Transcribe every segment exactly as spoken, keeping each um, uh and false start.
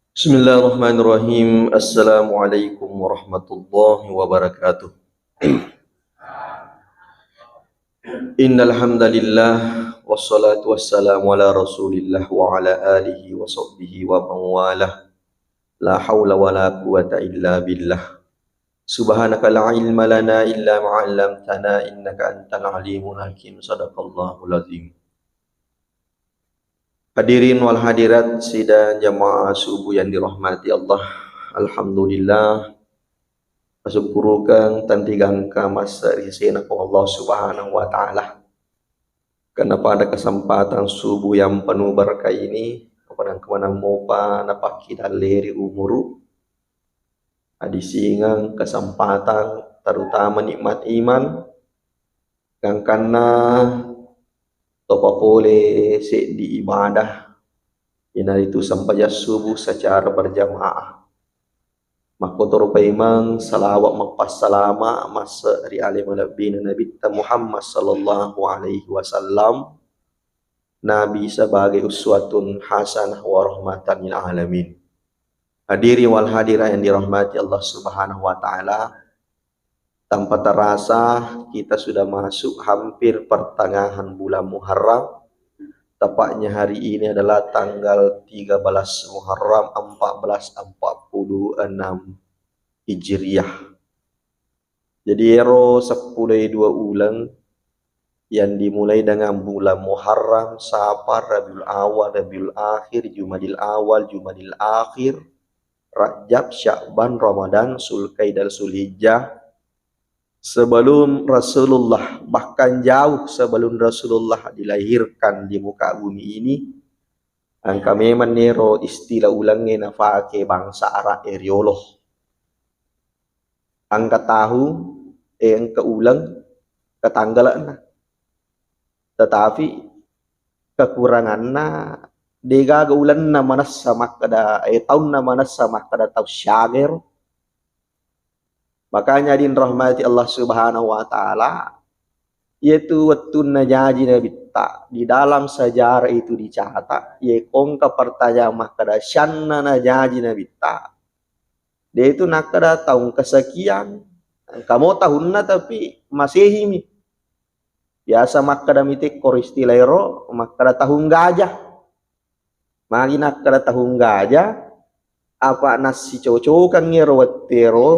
Bismillahirrahmanirrahim. Assalamualaikum warahmatullahi wabarakatuh. Innal hamdalillah, wassalatu wassalamu ala Rasulillah wa ala alihi wa sahbihi wa man walah. La haula wa la quwwata illa billah. Subhanaka la ilma lana illa ma 'allamtana innaka antal alimul hakim. Sadaqallahul azim. Hadirin wal hadirat sidang jamaah subuh yang dirahmati Allah. Alhamdulillah, pasukkurukeng tanri gangka massa ri sesena Puang Allah Subhanahu wa Ta'ala. Karena pada kesempatan subuh yang penuh berkah ini, apa nang kemana mopa napakkidalleri umuru, adisingeng kesempatan, terutama nikmat iman, gangkanna topa pole seddi ibadah, iyanaritu sempajang subuh secara berjamaah. Makkotoro paimeng salawat mappassalama masse ri ale malebbina Nabitta Muhammad sallallahu alaihi wasallam, Nabi sebagai uswatun hasanah wa rahmatan lil alamin. Hadirin wal hadirat yang dirahmati Allah Subhanahu wa Ta'ala, tanpa terasa kita sudah masuk hampir pertengahan bulan Muharram. Tepatnya hari ini adalah tanggal tiga belas Muharram empat belas empat puluh enam Hijriah. Jadi ero seppulo dua uleng yang dimulai dengan bulan Muharram, Safar, Rabiul Awal, Rabiul Akhir, Jumadil Awal, Jumadil Akhir, Rajab, Sya'ban, Ramadan, Zulkaidah, Zulhijjah. Sebelum Rasulullah, bahkan jauh sebelum Rasulullah dilahirkan di muka bumi ini, engka memang nero istilah ulengnge nafake bangsa Arab e riolo. Engka tahu, eh, engka uleng, engka tanggalana. Tetapi kekuranganna, degaga ulenna manessa makkeda, eh, taunna manessa makkeda tau siaga ero. Makanya, hadirin rahmati Allah Subhanahu wa Ta'ala, yaitu wettunna jaji Nabitta, di dalam sejarah itu dicatat, ye ko engka pertanyaan makkeda sianna najaji Nabitta, de itu nakkeda taung kesekian, engka mo tahunna tapi Masehimi. Biasa makkeda mitekko ro istilah ero, makkeda tahun gajah. Magi nakkeda tahun gajah, apa nassicocokang ero wettu ero,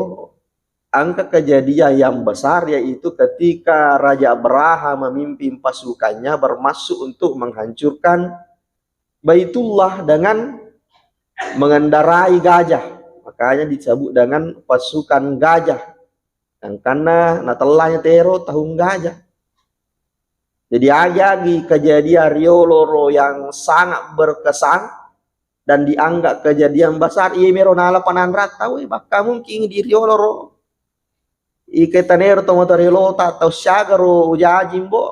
engka kejadian yang besar, yaitu ketika Raja Abraha memimpin pasukannya bermaksud untuk menghancurkan Baitullah dengan mengendarai gajah. Makanya disebut dengan pasukan gajah. Gangkanna natellanya tero tahun gajah. Jadi, agi-agi kejadian riolo ro yang sangat berkesan dan dianggap kejadian besar, iya mero nala pananrang tau, eh, bakka mungkin di riolo ro. Ike tanero tomatoa riolota tau siaga ro ujaji, mbo.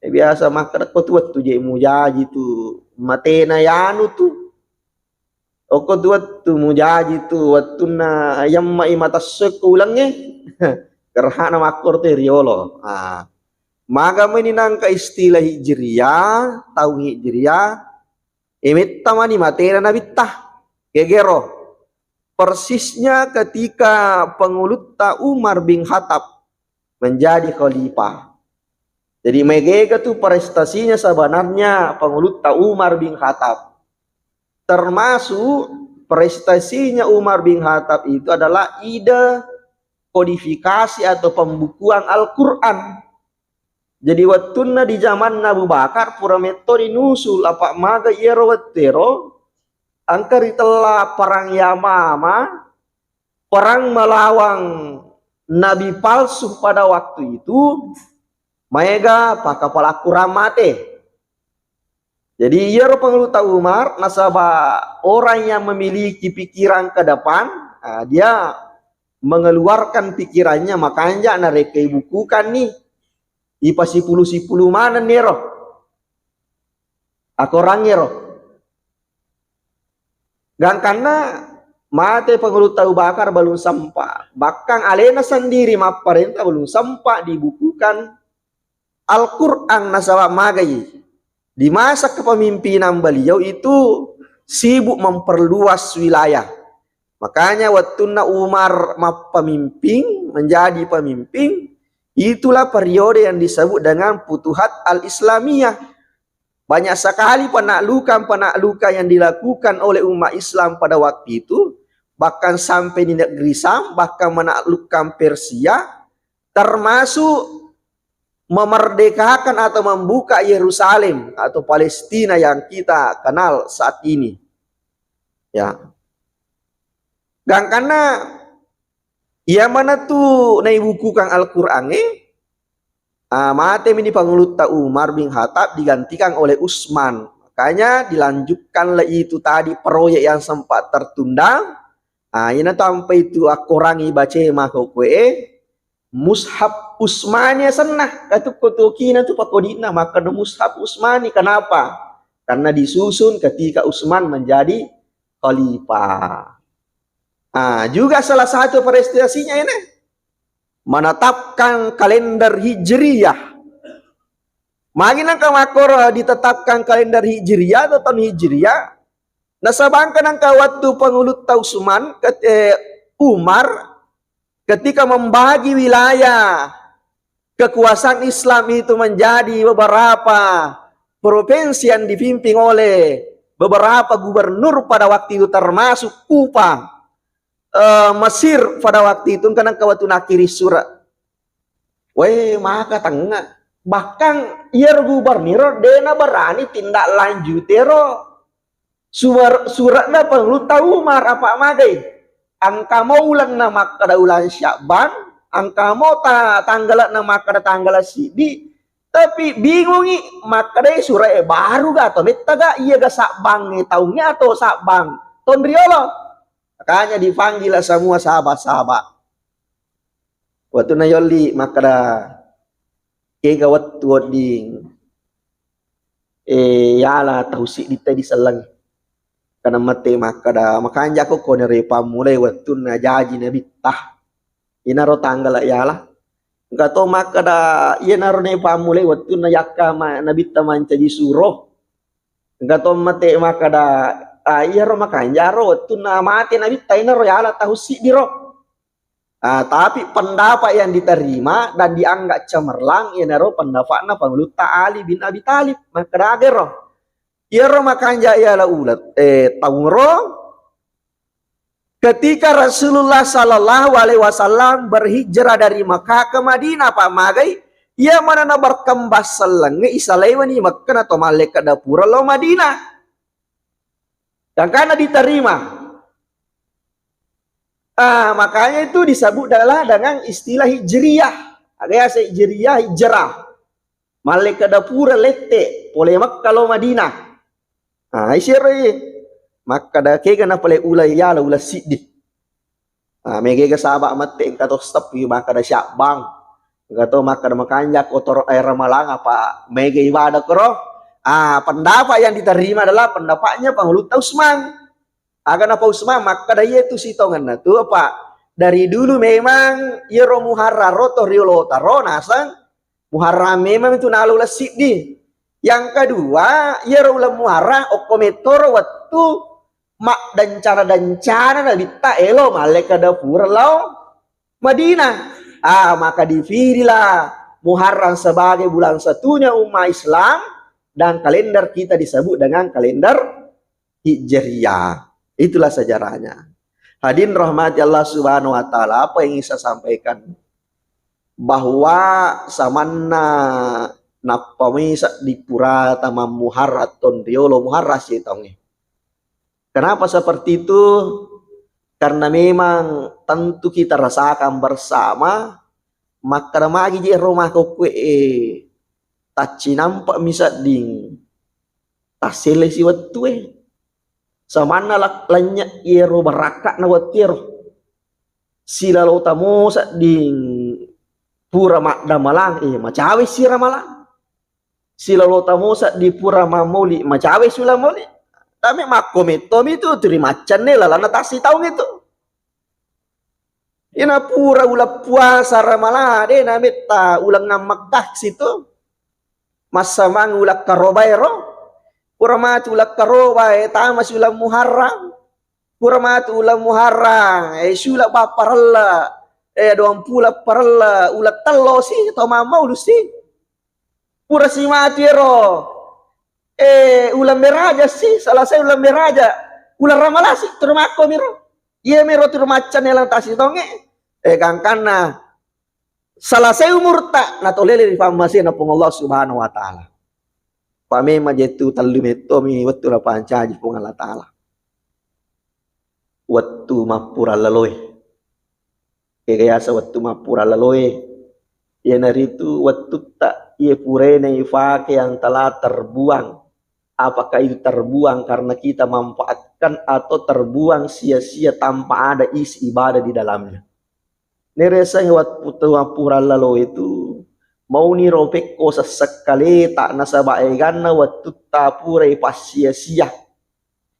Eh, biasa makkeda ko tu wettu je mujaji tu, matena yanu tu. Okko tu wettu mujaji tu, wettunna yamma i matassekko ulengnge. Gerhana makkoro te riolo. Ah. Maga meni nangka istilah Hijriyah, taung Hijriyah, imetta mani matena Nabitta. Gegero. Persisnya ketika pengulutta Umar bin Khattab menjadi khalifah. Jadi, megega tu prestasinya sebenarnya pengulutta Umar bin Khattab. Termasuk prestasinya Umar bin Khattab itu adalah ide kodifikasi atau pembukuan Al-Quran. Jadi, wettunna di zamanna Abu Bakar, pura metto dinusul, apa maga iyaro wettero, engka ritella perang Yamama, perang melawan nabi palsu pada waktu itu, maega pakapala kurang mate. Jadi, iyaro pengulutta Umar, nasaba orang yang memiliki pikiran ke depan, ah, dia mengeluarkan pikirannya, makanja narekko ibukukan nih, ipasipulu-sipulu maneng nero. Akorangngero. Gangkanna mate pengulutta Abu Bakar belum sempat. Bahkan alena sendiri mapparenta belum sempat dibukukan Al-Quran, nasaba magai. Di masa kepemimpinan beliau itu sibuk memperluas wilayah. Makanya wettunna Umar mappemimpin, menjadi pemimpin, itulah periode yang disebut dengan Futuhat Al-Islamiyah. Banyak sekali penaklukan-penaklukan yang dilakukan oleh umat Islam pada waktu itu, bahkan sampai di negeri Syam, bahkan menaklukkan Persia, termasuk memerdekakan atau membuka Yerusalem atau Palestina yang kita kenal saat ini. Ya. Gangkanna iya manatu naibukukan Al-Quran e, ah, mate mi di Pangulutta Umar bin Khattab digantikan oleh Utsman. Makanya dilanjutkanlah itu tadi proyek yang sempat tertunda. Ah, ina tu ampai tu akkorangi bace mako kue, Mushaf Utsmani asenna, katukko tokina tu pakodina makkeda Mushaf Utsmani. Kenapa? Karena disusun ketika Utsman menjadi khalifah. Ah, juga salah satu prestasinya ini menetapkan kalender Hijriyah. Magi nangka makkoro ditetapkan kalender Hijriyah atau tahun Hijriyah? Nasabangka nangka wettu Pangulutta Utsman, ket-, eh, Umar, ketika membagi wilayah kekuasaan Islam itu menjadi beberapa provinsi yang dipimpin oleh beberapa gubernur pada waktu itu, termasuk Kufa, eh, Mesir pada waktu itu, engka nangka wettu nakkiri sura. Weh, maka tengnga. Bahkan iyaro gubernur dena berani tindak lanjuti ro suar-, suratna Pangulutta Umar, apa magai. Engka mo ulenna makkeda ulang Sya'ban, engka mo ta-, tanggalna makkeda tanggala siddi, tapi bingungi makkeda surat e baru ga atau metta ga, iya ga Sya'ban e taungnge atau Sya'ban tonriolo. Makanya dipanggil semua sahabat-sahabat. Wettunna yolli makkeda, kega wettu wedding, eh, yala tahu sidditta disellengi. Kana mate makkeda, makanja ko kone repa mulai wettunna jaji nabitta. Inaro tanggala yala. Engka to makkeda, iyanaro nepa mulai wettunna yakka ma-, nabitta mancaji suro. Engka to mate makkeda, ah, iyaro makanjaro wettunna mate nabitta inaro yala tahu siddiro. Ah, tapi pendapat yang diterima dan dianggap cemerlang iyanaro pendapatna Pangulutta Ali bin Abi Thalib. Makkeda agero. Iyaro makanja yala ulet, eh, taunro, ketika Rasulullah sallallahu alaihi wasallam berhijrah dari Mekah ke Madinah, pa magai, iya manana berkembang sellengnge isalaiwani Mekah nato mallekka dapura lao Madinah. Gangkanna diterima. Ah, makanya itu disebut adalah dengan istilah hijriyah. Aga yaseng hijriyah, hijrah. Mallekka dapura lette, pole Mekka lao Madinah. Ah, isero i. Makkeda kega napale ulai yala ula siddi. Ah, megega saba mette engka to step i makkeda Sya'ban. Engka to makkeda makanja kotor air Ramalang apa mega ibadah koro. Ah, pendapat yang diterima adalah pendapatnya Pangulutta Utsman. Aga napa Utsman makkeda, iya tu sitongenna tu apa dari dulu memang iyaro Muharram ro to riolo taro naseng Muharram memang tu nalo uleng siddi. Yang kedua, iyaro uleng Muharram okko mettoro wettu maddencana-dencana nabitta elo mallekka dapura lao Madinah. Ah, maka dipilihlah Muharram sebagai bulan satunya umat Islam dan kalender kita disebut dengan kalender Hijriyah. Itulah sejarahnya. Hadirin rahmati Allah Subhanahu wa Ta'ala, apa yang ingin saya sampaikan? Bahwa samanna nappa misa di purata mammuharra tonriolo muharra sitaungnge. Kenapa seperti itu? Karena memang tentu kita rasakan bersama, makkeda magi je ro makokkoe, taccinampa mi sedding, tassele si wettue. Samanna la-, lennye iyero barakka'na wettu ero. Silalo tamo sedding pura maddamalang, eh, macawe si ramalang. Silalo tamo sedding pura mamoli, macawe sula moli. Tame makko metto mi tu, turi maccanne lalanna tassi taung itu. Ina pura uleng puasa ramalang, de nametta uleng ammakkasi tu. Massamang uleng karobaero, Pura matu uleng karoba, eh, tamasi uleng Muharram. Pura matu uleng Muharram, eh, siuleng bapparelle, eh, duampuleng parelle, uleng tellosi, tau mammaulusi. Pura simatu ero, eh, uleng meraja si, selesai uleng meraja, uleng ramalasi, turu makkomiro. Iya mero turu maccanne lang tasitonge, eh, gangkanna selesai umurta, natolele ri pammasena Puang Allah Subhanahu wa Ta'ala. Pamema jetu tellu mettomi wettu napancaji Puang Allah Ta'ala. Wettu mappura laloe. Kega yasa wettu mappura laloe? Iyanaritu wettutta iye puraena ifake yang telah terbuang. Apakah itu terbuang karena kita manfaatkan atau terbuang sia-sia tanpa ada isi ibadah di dalamnya? Neresengngi wettu mappura lalo itu, mauni ro pekko sessekkaleta nasaba eganna wettutta purai passia-sia.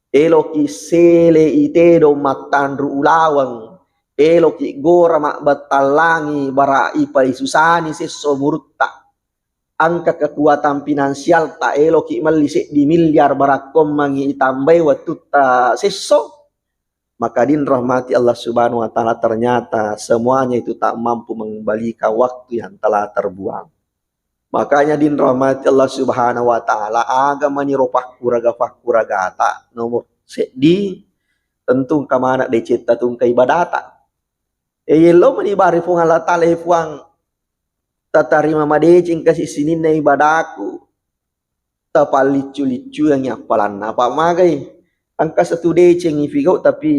Eloki sele itedong mattanru ulaweng, eloki gora mabbattallangi bara ipaisusani sesso umurutta. Engka kekuatan finansialta, eloki melli seddi miliar barakkommangi itambai wettutta sesso. Maka din rahmati Allah Subhanahu wa Ta'ala, ternyata semuanya itu tak mampu mengembalikan waktu yang telah terbuang. Makanya din rahmati Allah Subhanahu wa Ta'ala, aga maniro pakkuraga-pakkuragata nomor seddi, tentu engka maneng decetta tungka ibadata. E, yello mani bari Puang Allah Ta'ala, e Puang, tatarima madeceng kasi sininna ibadaku, tapalliccu-liccuangi appalanna. Apa magai? Engka satu deceng ifigau tapi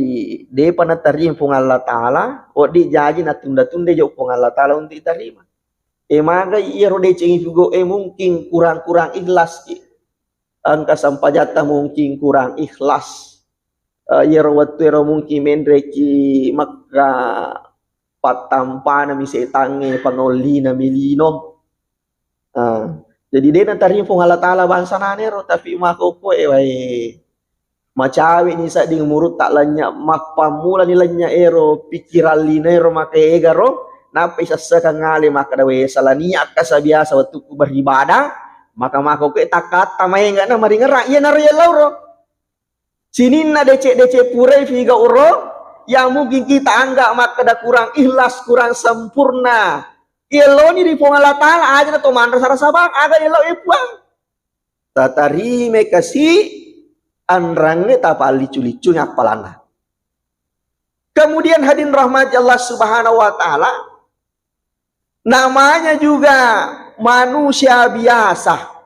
depa natarima Puang Allah Ta'ala, wedding jaji natunda-tunda jauh Puang Allah Ta'ala untuk tarima. E magai iyaro deceng ifigau e mungkin kurang-kurang ikhlas ki. Engka sempajatta mungkin kurang ikhlas. Eh, iyaro wettu ero mungkin menreki Mekka, pattampana mi setangnge, pangollina mi lino. Ah, jadi de natarima Puang Allah Ta'ala bangsa nanero, tapi makkokkoe wae. Macawe ni sedding umurutta lenya, mappammula ni lenya ero pikiran lino ero maka ega ro, nappa isessekang ale makkeda, "We, salani akkasa biasa wettukku beribadah, maka makkokkoe takkatta maenga na maringerang." Iyanaro yellau ro. Sininna decek-decek purai figau ro, yang mungkin kita anggap makkeda kurang ikhlas, kurang sempurna. Yelloni ri Puang Allah Ta'ala, aja na to manrasa-rasa bang, aga yellau e Puang. Tatarime kasi anrangnge tapallicu-licu appalanna. Kemudian hadirin rahmati Allah Subhanahu wa Ta'ala, namanya juga manusia biasa.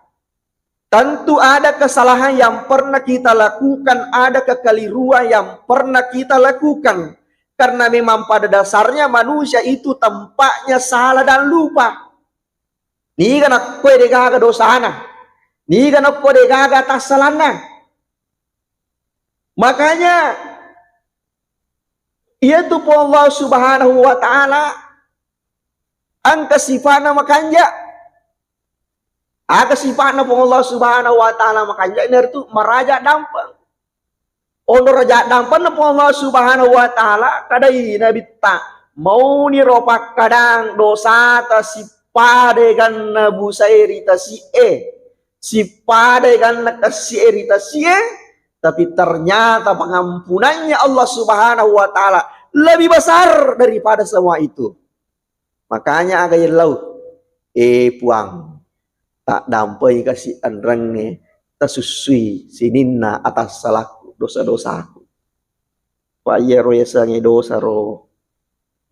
Tentu ada kesalahan yang pernah kita lakukan, ada kekeliruan yang pernah kita lakukan. Karena memang pada dasarnya manusia itu tempatnya salah dan lupa. Niga nakkoe degaga dosana, niga nakko degaga tassalanna. Makanya iyatu Puang Allah Subhanahu wa Ta'ala engka sifa'na makanja. Aga sifa'na Puang Allah Subhanahu wa Ta'ala makanja, inaritu maraja dampeng. Onro raja dampenna Puang Allah Subhanahu wa Ta'ala, kadai Nabitta, mauni ro pakkadang dosata sippada ganna busae ri tasi'e, sippada ganna kessi'e ri tasi'e, tapi ternyata pengampunannya Allah Subhanahu wa Ta'ala lebih besar daripada semua itu. Makanya aga yellau, "E Puang, taddampei kasi enrengnge, tasussui sininna atassalakku, dosa-dosaku." Pa iyaro yasengnge dosa ro,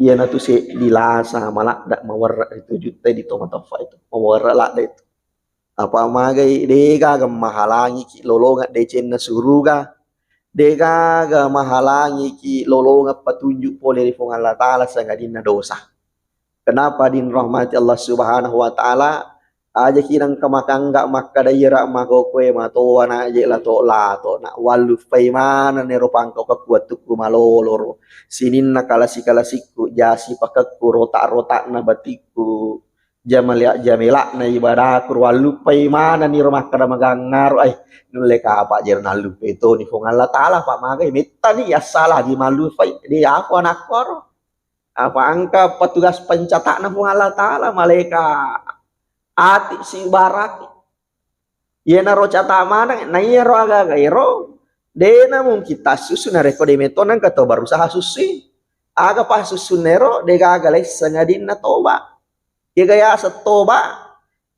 iyanatu seddi lasa maladde mawerre ri tujutta di to mateffa itu, mawerre ladde itu. Apa magai degaga mahalangiki lolongeng decenna suruga, degaga mahalangiki lolongeng patunjuk pole ri Puang Allah Ta'ala sangadinna dosa. Kenapa din rahmati Allah Subhanahu wa Ta'ala? Ajaki nengka makangga makkada iyara makokoe matoa na je lato-lato na wallu fai maneng ero pangkau kekku wettukku maloloro. Sininna kalasi-kalasikku, jasi pakekku, rotak-rotakna batikku, jamela-, jamela'na ibadaku, ro allupai manenni ro makkada magangngaro, ai, nulle kapa jero nallupai toni Puang Allah Ta'ala, pa magai mettani yassala di mallupai, de aku anakku aro. Apa engka petugas pencata'na Puang Allah Ta'ala, malaika ati sibaraki. Iyanaro cata maneng, na iyaro aga-aga ero, de' na mungkin tassusu narekko de' metto nengka to berusaha sussui. Aga passussunna ero, de' gaga lesseng adinna toba. Iyaga yaseng toba,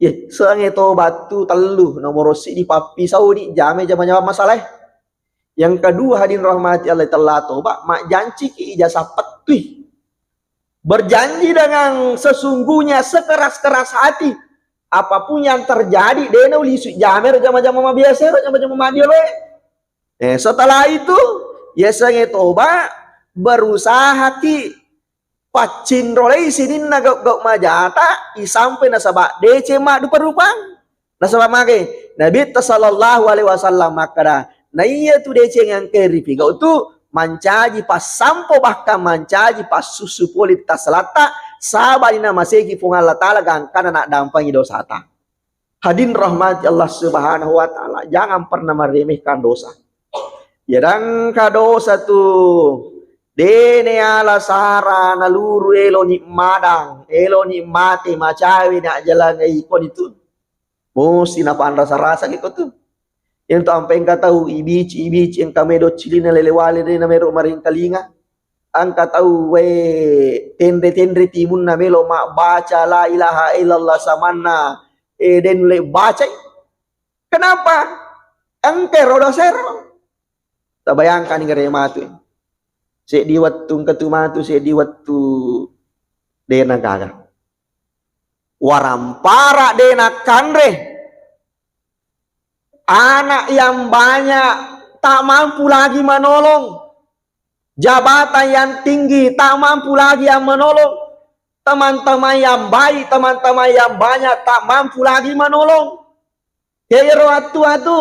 ye, sengnge toba tu tellu, nomoro siddi pappisauni, jame jama-jama masalah. Yang kedua, hadirin rahmati Allah, tella toba, majjanciki ijazah pettui. Berjanji dengan sesungguhnya sekeras-keras hati. Apapun yang terjadi, de' na ulisu jame ro jama-jama mabiasa ro jama-jama madiolo e. Eh, setelah itu, yasengnge toba, berusahaki paccinrolei sininna gau-gau majata, isampe nasaba deceng maddupa-rupang. Nasaba mage, Nabitta sallallahu alaihi wasallam makkeda, naiya tu deceng engka ripigau tu mancaji passampo, bahkan mancaji passussu pole ri tasalatta, saba' ni namaseki Puang Allah Ta'ala gangkana naddampengi dosata. Hadirin rahmati Allah Subhanahu wa Ta'ala, jangan pernah meremehkan dosa. Yadangka dosa tu, de' na ala sara naluru eloni madang, eloni mate, macawe na jalangai koni tu. Musti napanrasa-rasa ki ko tu. Iyatu ampe engka tau ibici, ibici engka medo cilina lele wale de' na mero maringkalinga. Engka tau we tenre-tenre timunna melo mabbaca la ilaha illallah samanna, eh, de' nulle bacai. Kenapa? Engka ro dosero. Tabayangkan gare matu. Seddi wettu engka tu matu, seddi wettu de' na gaga. Warampara de' na kanre. Anak yang banyak tak mampu lagi menolong. Jabatan yang tinggi tak mampu lagi yang menolong. Teman-teman yang baik, teman-teman yang banyak tak mampu lagi menolong. Ke iyaro wettu atu,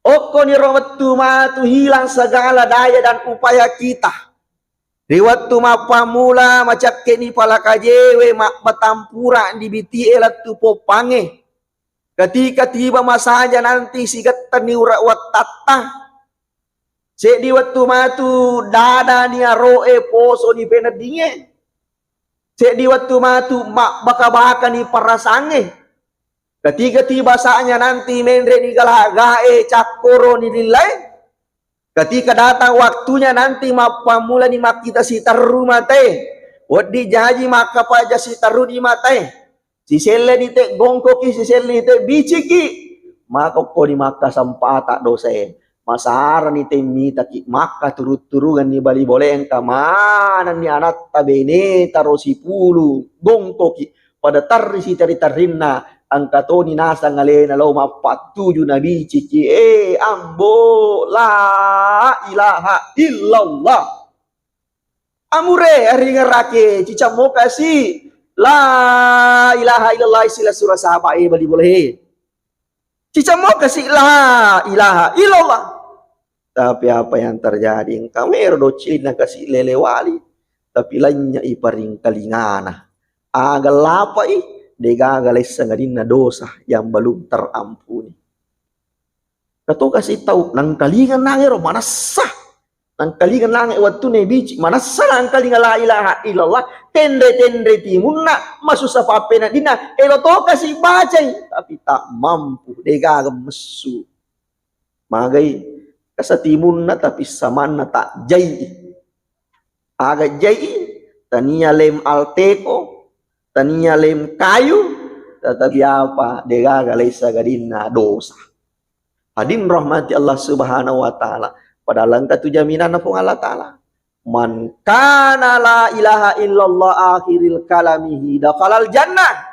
okkoni ro wettu matu hilang segala daya dan upaya kita. Ri wettu mappammula macakkeni palakajewe, mabbatang pura di biti'e lettu poppangnge. Ketika tiba masanya nanti sigettenni ura-, wettatta. Seddi wettu matu dadani aro'e, posoni peneddingnge. Seddi wettu matu mabbaka-bakani perasangnge. Ketika tiba saatnya nanti menreni galaga'e, cakkoroni lillae. Ketika datang waktunya nanti mappammulani makkita siterru matae. Wedding jaji makkapaja siterru di matae. Siselleni te gongkoki, siselleni te biciki. Maka okkoni makkasempata dosae. Masarani te mitaki makkaturut-turungenni bali bole engka manenni anatta beneta ro sipulu gongkoki. Pada tarri siterri-terrinna engka toni nasang alena lao mappattuju nabiciki. Eh, ambo, la ilaha illallah. Amure, aringerake, cicammo kasi la ilaha illallah sila sura saba e bali bole. Cicammo kasi la ilaha illallah. Tapi apa yang terjadi? Engka mero doccinna kasi lele wali. Tapi lanynya i paringkalingana. Aga lapai, degaga lesseng adinna dosa yang belum terampuni. Kato kasi tau nangkalinga nangero manessa. Nangkalinga nange wettunna bici, manessa nangkalinga la ilaha illallah, tenre-tenre timunna, masussa pappeneddinna, elo to kasi bacai, tapi tak mampu, degaga messu. Magai, kasa timunna tapi samanna tak jai. Aga jai, tania lem Alteco, tania lem kayu, tetapi apa, degaga lessa gadinna dosa. Hadirin rahmati Allah Subhanahu wa Ta'ala. Padahal engka tu jaminanna Puang Allah Ta'ala. Man kana la ilaha illallah akhiril kalamihi dakhalal jannah.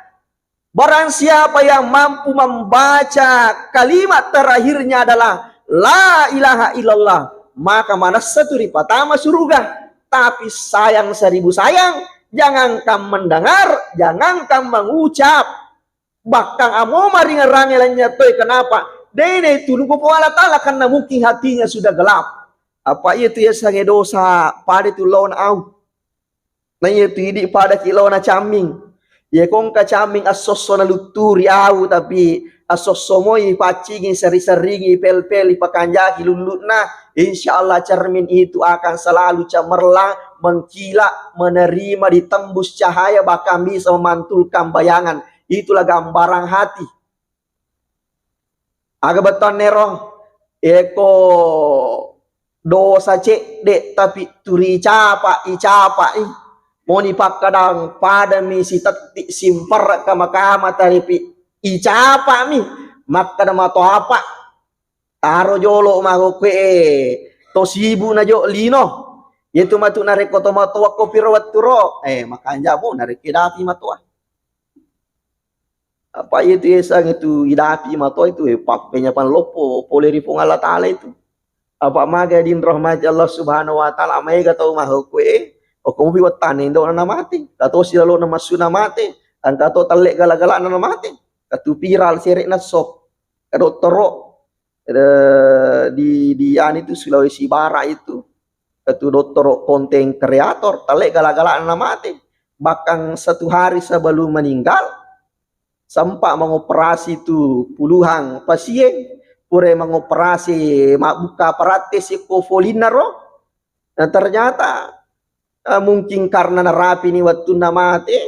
Barang siapa yang mampu membaca kalimat terakhirnya adalah la ilaha illallah, maka manessa tu ripatama suruga. Tapi sayang seribu sayang, jangankan mendengar, jangankan mengucap. Bahkan amo maringerange lanynya toi. Kenapa? Dene tuluku Puang Allah Ta'ala karena mungkin hatinya sudah gelap. Apa iya tu yasengnge dosa pada tu lawan au. Na iya tu idi pada ki lawan camming. Iya kongka camming assosso nalutturi au, tapi assosso moi paccingi seri-seringi pel-pel ipakanjaki lullu'na. Insya Allah cermin itu akan selalu cemerlang, mengkilap, menerima, ditembus cahaya, bahkan bisa memantulkan bayangan. Itulah gambaran hati. Aga bettuanna ero? Eko dosa cedde tapi turi capa, icapai. Moni pakkadang padami sitetti simperre kama-kama taripi icapami. Makkada mato apa? Taro jolo magokkue to sibu na jo lino. Yetu matu narekko to matoa ko piro wetturo, eh, makanja mo narekko dapi matoa. Apa itu yaseng itu idapi matoa itu, eh, pappenyapang loppo pole ri Puang Allah Ta'ala itu. Apa maga din rahmati Allah Subhanahu wa Ta'ala, maega tau mahokkue, okko mupi wettane indo'na namate, kato silalona massu namate, engka to telle gala-galana namate, katu viral sere'na so, kadottoro, eh, di, di anu itu Sulawesi Barat itu, katu dottoro konten kreator, telle gala-galana namate. Bahkan satu hari sebelum meninggal, sempat mengoperasi tu puluhan pasien, pura mengoperasi mabbuka parate sikko folinna ro. Nah, ternyata, eh, mungkin karena narapini wettunna mate,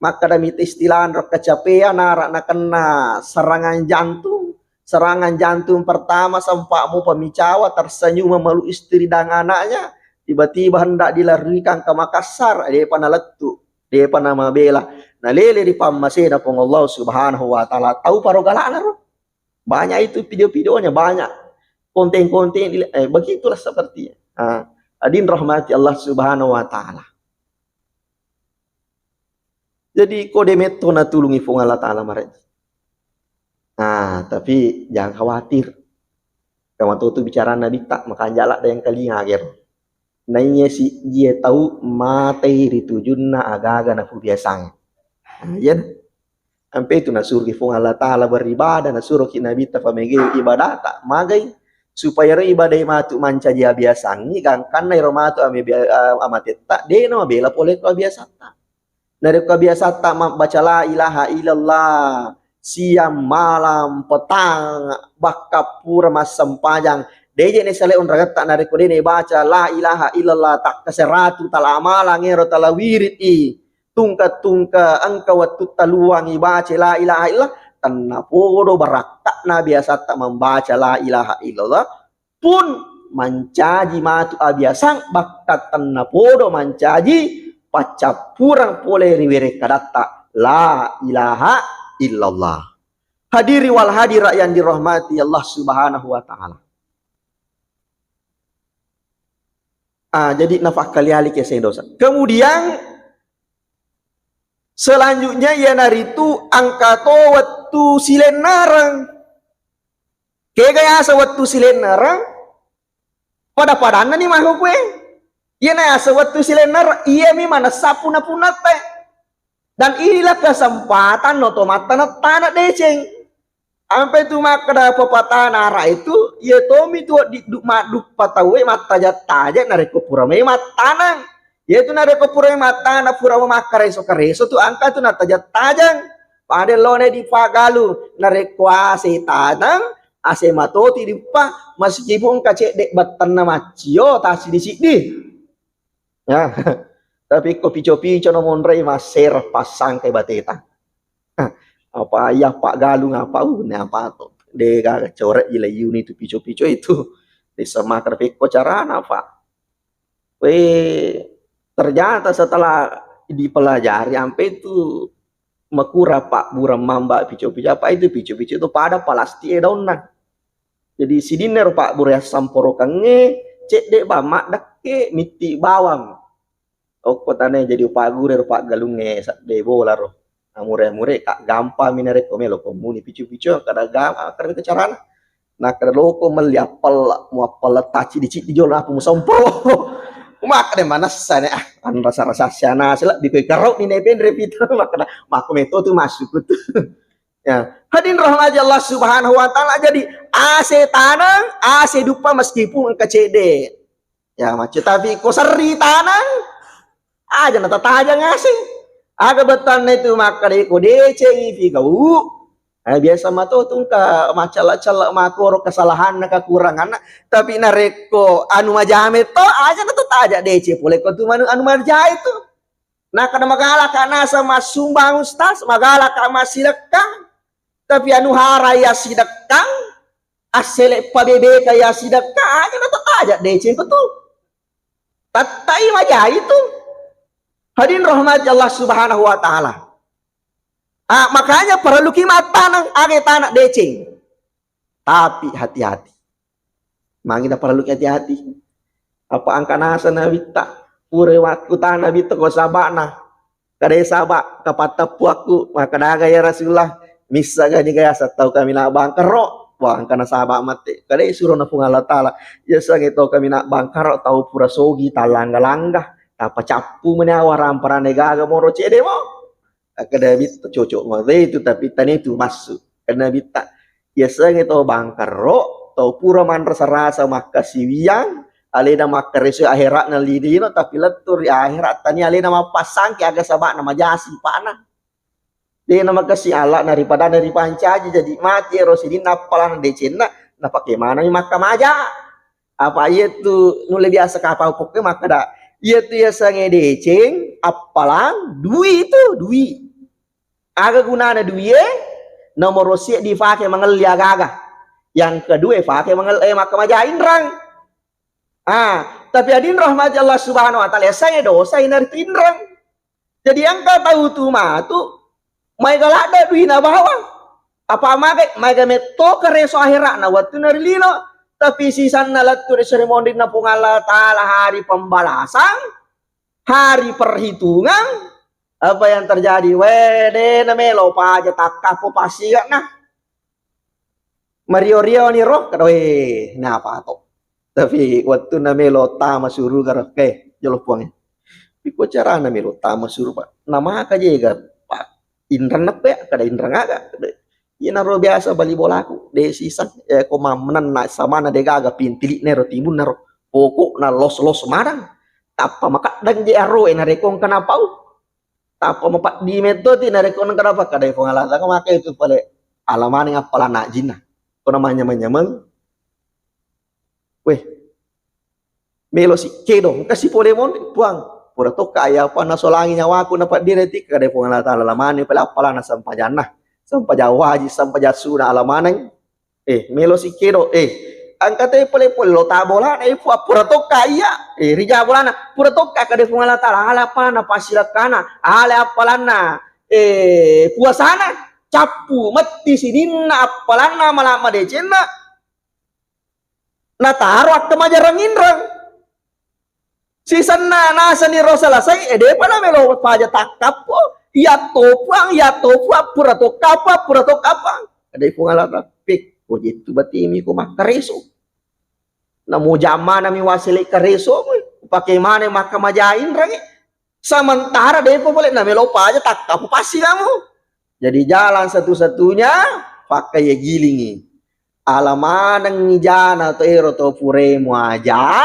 makkadami istilah ro kecapean, nara nakenna serangan jantung. Serangan jantung pertama sempat mupa micawa, tersenyum memeluk istri dan anaknya. Tiba-tiba hendak dilarikan ke Makassar, depa nalettu. Depa namabela. Nalele ri pammasena Puang Allah Subhanahu wa Ta'ala. Tau paro galana ro. Banyak itu video-videonya, banyak. Konten-konten, eh, begitulah sepertinya. Ah, adin rahmati Allah Subhanahu wa Ta'ala. Jadi, kode metto natulungi Puang Allah Ta'ala mare. Nah, tapi jangan khawatir. Kama tu bicara Nabi tak, makanja la dayang kalinga agero. Naiya sijie tau matei ri tujunna agaga napubiasang. Nah, iya. Ampe itu nasuruki Puang Allah Ta'ala beribadah, nasuruki Nabi ta famegei ibadata, magai supaya ro ibadai matu mancaji abiasangi, gangkanna ero matu ame bia-, a-, amatetta, de na mabela pole ko abiasatta. Narekko biasatta mabbaca la ilaha illallah, siang, malam, petang, bakka pura massempajang, deje ne sale onragetta narekko de ne baca la ilaha illallah, takkase ratu tala amalang ero tala wirid i, tungke-tungke engka wettutta luang ibaca la ilaha illallah, tennapodo barakka'na biasatta membaca la ilaha illallah, pun mancaji matu abiasang, bakka tennapodo mancaji paccappureng pole ri werekkadatta la ilaha illallah. Hadiri wal hadirat yang dirahmati Allah Subhanahu wa Ta'ala. Ah, jadi nafakkali-ali keseng dosa. Kemudian selanjutnya iyanaritu engka to wettu silennareng. Kega yaseng wettu silennareng? Pada-padanna ni makkukue. Iyana yaseng wettu silennareng, iyami manessa punna-punnata. Dan inilah kesempatan no to mattaneng-taneng deceng. Ampe tu makkeda pepatah nara itu, iya tomi tu di-, du-, madduppa tauwe mattajeng-tajeng narekko pura mai mattaneng. Iyatu narekko pura mai mattaneng, pura mai makkareso-kareso tu engka tu natajeng-tajeng. Pada lone di pagalu, narekko ase taneng, ase matoti diuppa, meskipun engka cedde bettanna maccio, tassiddi-siddi. Ya. Tapi ko pico-pico no monrei massere passangkai bateta. Apa iya paggalung apa, uh, ne apa to. De gaga corek ji layuni tu pico-pico itu. Desa makar pekko carana, Pak. We, ternyata setelah dipelajari ampe itu makura pabbureng mamba pico-pico, apa itu pico-pico itu pada plastik e daunna. Jadi sidinna ro pabbure assamporokengnge, cedde bang maddekke mitti bawang. Okko tane jadi upagguru ro paggalungnge sadde bola ro. Amure-amure ka gampang mi narekko melo ko muni picu-picu kada gampang kada carana. Nakkeda loko melli appella, mu appella tacci di ciddi jolo apa mu sompro. Makkeda manessa ne, ah, anrasa-rasa siana sila bikoi karo ni ne penre pita makkeda makko meto tu masuk tu. Ya, hadirin rahmati Allah Subhanahu wa Ta'ala. Jadi, ase taneng, ase duppa meskipun engka cedde. Ya, macet tapi ko serri taneng, aja na tatajang ase. Aga bettuanna itu makkeda ko decengi pigau. Eh, biasa mato tu engka macella-cella makoro kesalahanna kekuranganna. Tapi narekko anu majame to, aja na tatajang dece pole ko tu manu anu marjai tu. Nakkeda magalaka naseng massumbang ustaz, magalaka massidekkang. Tapi anu hara iya sidekkang, assele pabebeka ya sidekka aja na tataja deceng ko tu. Tattai majai tu. Hadirin rahmati Allah Subhanahu wa Ta'ala. Ah, makanya perlu ki mattaneng age tana deceng. Tapi hati-hati. Mangi da perlu ki hati-hati. Apa engka naseng Nabitta? Pura wakku tana Nabitta ko sabana. Kadai saba, kapatteppuakku, makkadaga ya Rasulullah, missagani gaya sattau kami na bangkero, wah engkana saba mate. Kadai surona Puang Allah Ta'ala, yasengnge to kami na bangkero, tau pura sogi, tallangga-langga, tappa cappu meni awa ramparane gaga moro cedde mo. Akkeda Nabitta cocok mate itu, tapi tane itu massu. Karena Nabitta, yasengnge to bangkero, to pura manrasa-rasa makkasiwiang, alena makkareso akhera'na lidino, tapi lettu ri akhera tania alena mappassangki aga saba'na majasi pana. Dena makasi Allah naripada naripancaji, jadi mati ero sininna appalana decenna, napake manami makkamaja. Apa iya tu nulle biasa kapau pokke makkada, iya tu yasengnge deceng, appalang, dui tu, dui. Aga gunana duie? Nomoro seddi fake mangelli aga-aga. Yang kedua fake mangel-, eh, makkamaja inrang. Ah, tapi adin rahmati Allah Subhanahu wa Ta'ala, saya dosa inaritu inrang. Jadi engka tau tu matu, maega ladde duina bawang. Apa maga, maega metto kareso akhera'na wettunna ri lino. Tapi sisanna lettu ri seri mondinna Puang Allah Ta'ala hari pembalasan, hari perhitungan, apa yang terjadi? Weh, de namelo paja takkappo passigana. Mario-rio ni ro, kada, weh, napa to? Tapi wettunna melo tama suruga ro, eh, jolo Puang. Iko carana melo tama suruga, Pak. Namaka jega, Pak. Inrang neppe, kada inrang aga. Inaro biasa bali bolaku, de sisang, eh, ko mammenanna samana de gaga pintili'na ro timunna ro. Pokokna los-los maneng. Tappa makaddang je aro, eh, narekko engka napau. Tappa mapaddi metto ti narekko engka napau, kadai Puang Allah Ta'ala maka itu pale ala maneng appalanna ajinna. Ko namanyameng-nyameng. Weh, melo si kedo, engka si pole mon, Puang. Pura tokka iya apa nasolangi nyawaku napaddire ti, kadai Puang Allah Ta'ala, ala maneng pale appalana sempajanna. Sempajang wajib, sempajang sunat, ala maneng. Eh, melo si kedo, eh, engka te pole-pole lo ta bolana, eh, Puang, pura tokka iya. Eh, rija bolana, pura tokka, kadai Puang Allah Ta'ala, ala appalana pasilakkana, ala appalanna, eh, puasana, cappu metti sininna appalanna mala madecenna. Nataro akkamajarang inrang. Sisenna nasani ro selesai, eh, depa namelo paja takkappo. Iyatto Puang, iyatto Puang, pura tokkapang, pura tokkapang. Ada Puang Allah Ta'ala, pek, ko jettu batimi ko makkareso. Namo jammana mi wasele kareso, pake mana makkamaja inrang, eh. Sementara depa boleh namelo paja takkappo pasti kamu. Jadi jalan satu-satunya, pakkai gilingi. Ala manengngi jana to ero to puremu aja,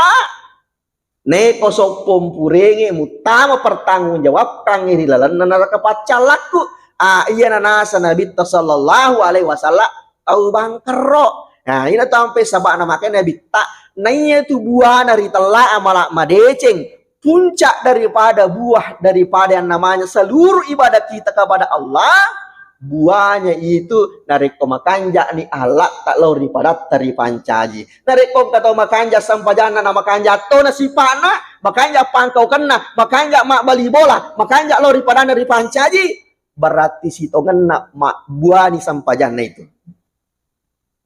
neko soppong purenge muttama pertanggung jawabkangngi ri lalenna neraka paccallakku. Ah, iya nanasa Nabitta sallallahu alaihi wasallam tau bangkerro. Nah, ina tampe sabana makai Nabitta, naiya tu buana ritella amala madeceng, puncak daripada buah daripada yang namanya seluruh ibadah kita kepada Allah, buahnya itu narekko makanja'ni alatta lao ri padatta ripancaji. Narekko engka tau makanja sempajanna na makanja tona sipa'na, makanja pangkaukenna, makanja mabbali bola, makanja lao ri padanna ripancaji, berarti sitongenna mabbuani sempajanna itu.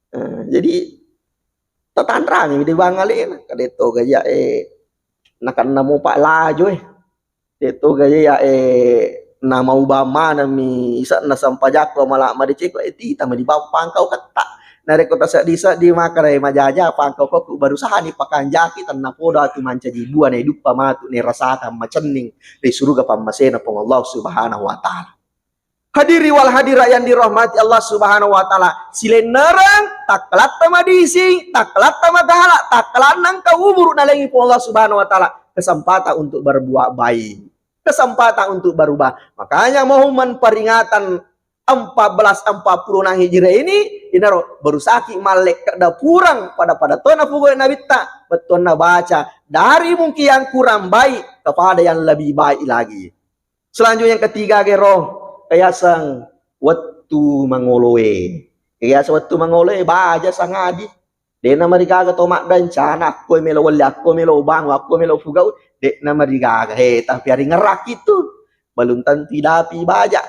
Eh, jadi tatanrami di bang alena, kadetto gaja, eh, nakanna mupa lajo, eh. Detto gaja ya, eh, namau bamana mi ise'na sempajakko mala madecekko, eh, tita mani bawang pangkau ketta. Narekko taseddi-seddi maka dai majaja pangkau kokku berusaha ni pakanjaki tenna poda tu mancaji bua na iduppa matu ne rasakan macenning ri suruga pammasena Puang Allah Subhanahu wa Ta'ala. Hadiri wal hadirat yang dirahmati Allah Subhanahu wa Ta'ala, silennereng takkalatta madising, takkalatta magala, takkalanna engka umuru nalengi Puang Allah Subhanahu wa Ta'ala, kesempatan untuk berbuat baik, kesempatan untuk berubah. Makanya momen peringatan empat belas empat puluh enam Hijriah ini, inaro berusaki mallekka dapurang pada-pada tona pugoi Nabitta, bettuanna baca dari mungkin yang kurang baik kepada yang lebih baik lagi. Selanjutnya yang ketiga gero, kayaseng wettu mangoloe. Kayaseng wettu mangoloe, baja sangadi. De'na marigaga to maddencana, akko melo welle, akko melo bangu, akko melo fugau, de'na marigaga. He, tapi aringerraki tu, belum tentu idapi baja,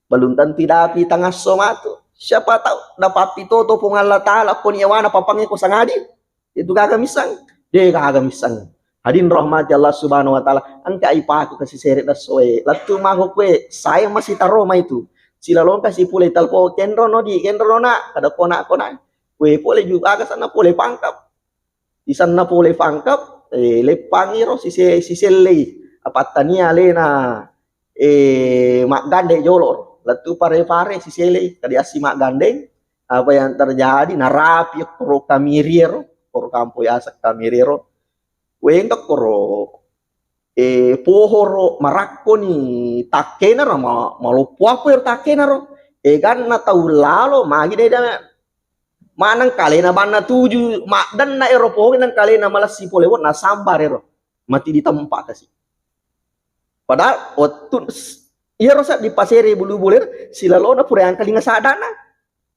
belum tentu idapi tangasso matu. Siapa tahu dapat pitoto Puang Allah Ta'ala ko ni yawana papangnge ko sangadi. Itu gaga missang, de gaga missang. Hadin rahmati Allah Subhanahu wa Ta'ala, engka ipaku kasi sere dassoe. Lettu mako kue, saya masih taro mai tu. Silalongka sipule telpo, kenro no di, kenro no nak, kada kona kona. Kue pole juga aga sana pole pangkap. Di sana pole pangkap, eh, leppangi ro sise-, sisellei. Apattania alena, eh, maggande jolo ro. Lettu pare-pare sisellei, kada assi maggandeng. Apa yang terjadi, narapi koro kamiriero, koro kampo yaseng kamiriero. Wengka koro, eh, pohoro marakkoni takkenaro, ma-, maloppo apa ero takkenaro. Eganna tau lalo, magi deda maneng kalena banna tuju, maddenna ero pohonge nang kalena malessi pole, wo, nasambar ero. Mati di tempat kasi. Padahal wettu s-, iyaro sa dipasere bulu-bulir, silalona pura angkalinga sadana.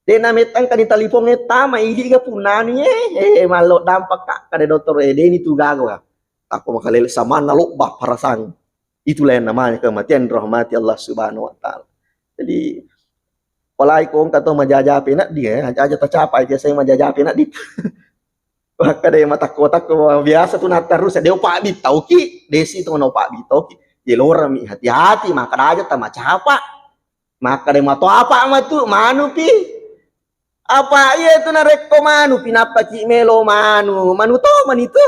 Dena mettang kani taliponge tama, idi ga punnani, eh, eh, mallo dampak ka, kada dokter, eh, deni tu gaga. Takko makalele samanna lobba parasang. Itulah yang namanya kematian, rahmati Allah Subhanahu wa Ta'ala. Jadi, apalagi ko engka to majajape nak dia, aja, aja tacapai biasanya majajape nak di. Makkeda matakko-takko biasa tu natarus, de upa bitauki, desi tu no upa bitauki. Ye lorami hati-hati, makkeda aja tamacapa. Makkeda matu apa matu, manupi. Apa iya tu narekko manupi, nappaki melo manu, manu to mani tu.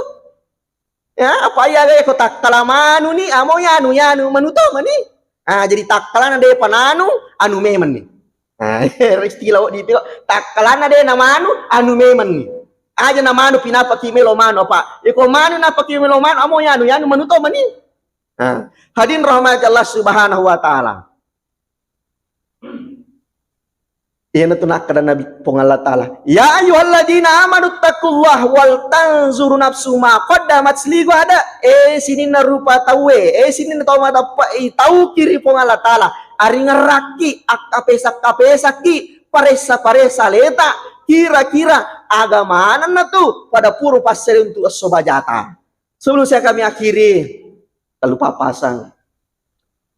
Ya, apa iya ga ko takkala manu ni, amo yanu, yanu, manu to mani. Ah, jadi takkalana de pananu, anu memang ni. Ah, istilah di piro, takkalana de na manu, anu memang ni. Aja na manu pinapaki melo manu apa. Iko manu napaki melo manu, amo yanu, yanu, manu to mani. Ah, hadin rahmat Allah Subhanahu wa Ta'ala. Iyanatu nakkeda Nabi Puang Allah Ta'ala, "Ya ayyuhalladzina amanu taqullaha wal tanzuru nafsu ma qaddamat lighada." Eh, sininna rupa tauwe, eh, sininna tau mateppe'i, tauki ri Puang Allah Ta'ala, aringerrakki, akkapesa-kapesakki, paressa-paressa leta, kira-kira aga manenna tu pada puro passere untuk esso bajata. Sebelum saya kami akhiri, terlupa pasang.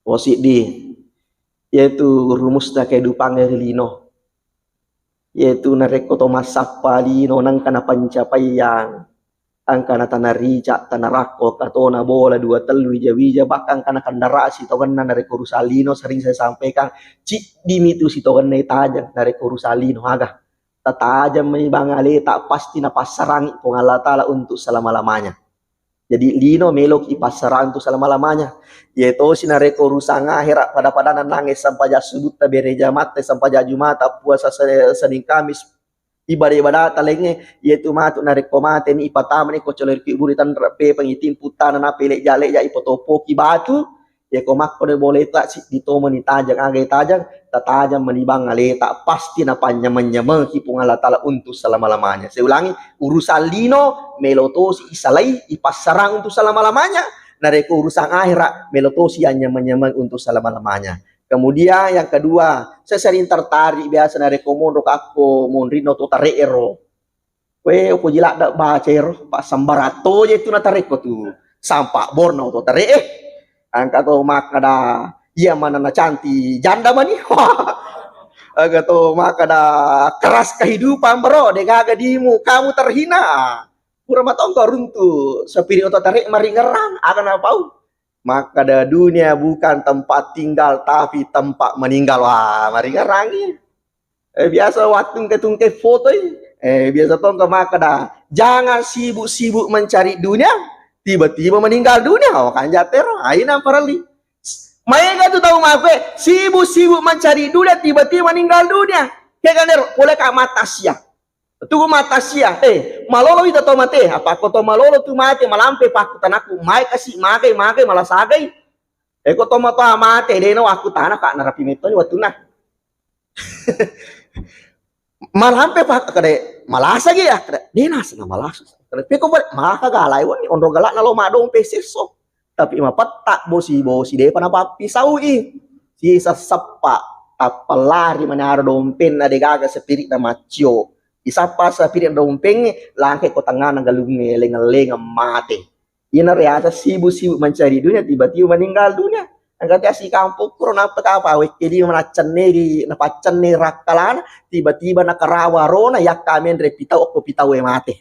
Wasiddi, yaitu rumusna kehidupangnge ri lino. Yaitu narekko to massappa lino nengka napancapaiang, engka na tana rica, tana rakko, katona bola dua tellu, wija-wija, bahkan engka na kendaraan sitongenna narekko urusan lino, sering saya sampaikan, ciddimi tu sitongenna tajeng narekko urusan lino, aga. Tatajeng mani bang aleta, pasti napassarangi Puang Allah Ta'ala untuk selama-lamanya. Jadi lino meloki passarang tu selama-lamanya. Iye tosi narekko urusan akhirat, pada-pada nanangnge sempajang subutta, bere jamatta, sempajang jumata, puasa se-, Senin Kamis, ibadah-ibadata laingnge, iyetu matu narekko mateni ipatamani ko coloe ri kuburu, tanre pepeng, itimpu tana, nappa ileja-leja, ipotoppoki batu, Yako makkoni boleta siddi tomani tajang, aga tajang, tatajang mani bang aleta, pasti napanyameng-nyamengki Puang Allah Ta'ala untuk selama-lamanya. Saya ulangi, urusan lino melo tosi isalai, ipassarang untuk selama-lamanya. Narekko urusan akhirat melo tosi anyameng-nyameng untuk selama-lamanya. Kemudian yang kedua, saya sering tertarik biasa narekko monro akko monrino to tare'ero. Koe upoji ladde baca ero, passambarang toje tu natarekko tu. Sampa borna oto tare'e. Engka to makkeda, iya manenna cantik janda mani. Engka to makkeda, keras kehidupan bro, degaga dimu, kamu terhina. Pura matongko runtu, sapiri oto tare maringerang, aga napau. Makkeda dunia bukan tempat tinggal, tapi tempat meninggal. Wah, maringerangi. Eh, biasa wattungke-tungke fotoi. Eh, biasa tongko makkeda, "Jangan sibuk-sibuk mencari dunia, tiba-tiba meninggal dunia." Oh, kan jatero, aina parelli. Maega tu tau makkue, sibuk-sibuk mencari dunia, tiba-tiba meninggal dunia. Keganero, pole ka mata sia. Tuku mata sia, eh, malolo ita to mate, apa ko to malolo tu mate, malampe pakkutanakku, mai kasi, magai, magai, malasagai. Eh, ko to matoa mate, dena wakkutana, Pak, narapi metoni wattunna. Malampe, Pak, kade, malasagi ya, kade, dena sana malasa. Kade, peko, maka galai woni, onro galak nalo madong peseso. Tapi mapetta bosi-bosi depa napappisaui. Sisa seppa, tappa lari manaro dompenna degaga spiri'na maccio. Isappa sapiri dompengnge, langke ko tengngana galungnge, lengeng-lengeng mate. Iyana riaseng sibuk-sibuk mencari dunia, tiba-tiba meninggal dunia. Engka te asikampong kuro nappa tapa wekke di manaccenne di, napaccenne rakkalana, tiba-tiba nakarawa rona, yakka menre pitau, okko pitau e mate.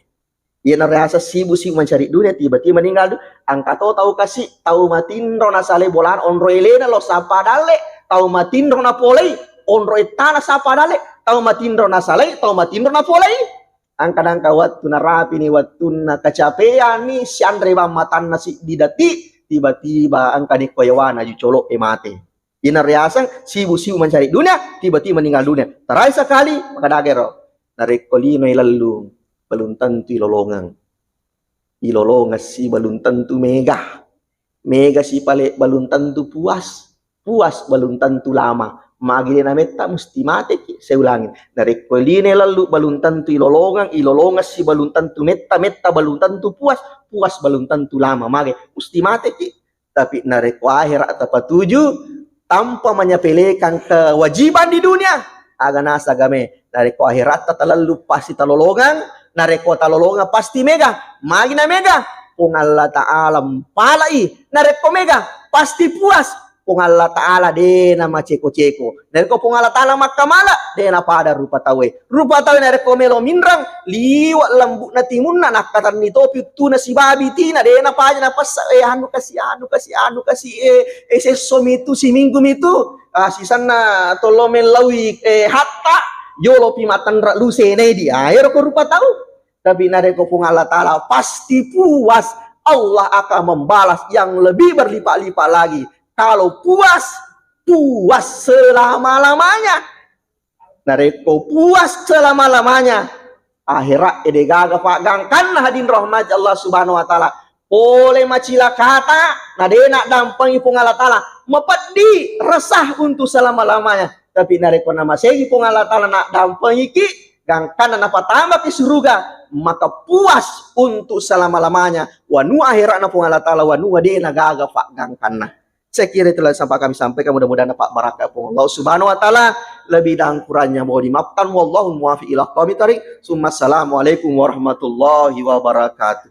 Iyana riaseng sibuk-sibuk mencari dunia, tiba-tiba meninggal dunia. Engka to tau kasi, tau matinro nasalai bolana onro elena lo sapa dalle, tau matinro napolei onro ettana sapa dalle, tau matinro nasalai, tau matinro napolei. Engka nangka wettu narapini wettunna kecapeanni, sianre bang matanna siddi detik, tiba-tiba engka ni ko yawana ju colo'e mate. Iyana riaseng sibuk-sibuk mencari dunia, tiba-tiba meninggal dunia. Terakhir sekali, makkedagero. Narekko lino ilellung, belum tentu ilolongeng. Ilolongeng si belum tentu mega. Mega si pale belum tentu puas. Puas belum tentu lama. Magi de nametta musti mateki. Saya ulangi. Narekko lino ilellung belum tentu ilolongeng, ilolongeng si belum tentu metta, metta belum tentu puas, puas belum tentu lama. Magi musti mateki. Tapi narekko akhirat tapatuju, tanpa menyepelekan kewajiban di dunia, aga naseng agamae, narekko akhiratta talellung pasti talolongeng, narekko talolongeng pasti mega. Magi na mega? Puang Allah Ta'ala mpalai. Narekko mega, pasti puas. Puang Allah Ta'ala de namaceko-ceko. Narekko Puang Allah Ta'ala makkamala, de napada rupa tauwe. Rupa tauwe narekko melo minreng, liwe' lembu'na timunna, nakkatenni topi uttuna sibabi tina, de napaja napessa, eh, anu kasi, anu kasi, anu kasi, eh, eh, sesso mitu, siminggu mitu, ah, sisenna tollo mellaui, eh, hatta, yolopi matenre' luse nedi. Ah, ero ko rupa tau. Tapi narekko Puang Allah Ta'ala pasti puas, Allah akan membalas yang lebih berlipat-lipat lagi. Kalau puas, puas selama-lamanya. Narekko puas selama-lamanya, akhirat e de gaga paggangkanna, hadirin rahmati Allah Subhanahu wa Ta'ala. Pole macilakata, na de naddampengi Puang Allah Ta'ala. Mapeddi, resah untuk selama-lamanya. Tapi narekko namasegi Puang Allah Ta'ala naddampengiki, gangkanna napatambaki suruga, maka puas untuk selama-lamanya. Wanu akhiratna Puang Allah Ta'ala, wanu de nagaga paggangkanna. Saya kira itulah yang sempat kami sampaikan, mudah-mudahan dapat barakah Puang Allah Subhanahu wa Ta'ala. Lebih dan kurangnya mohon dimaafkan. Wallahul muwaffiq ila aqwamit thariq. Summa assalamualaikum warahmatullahi wabarakatuh.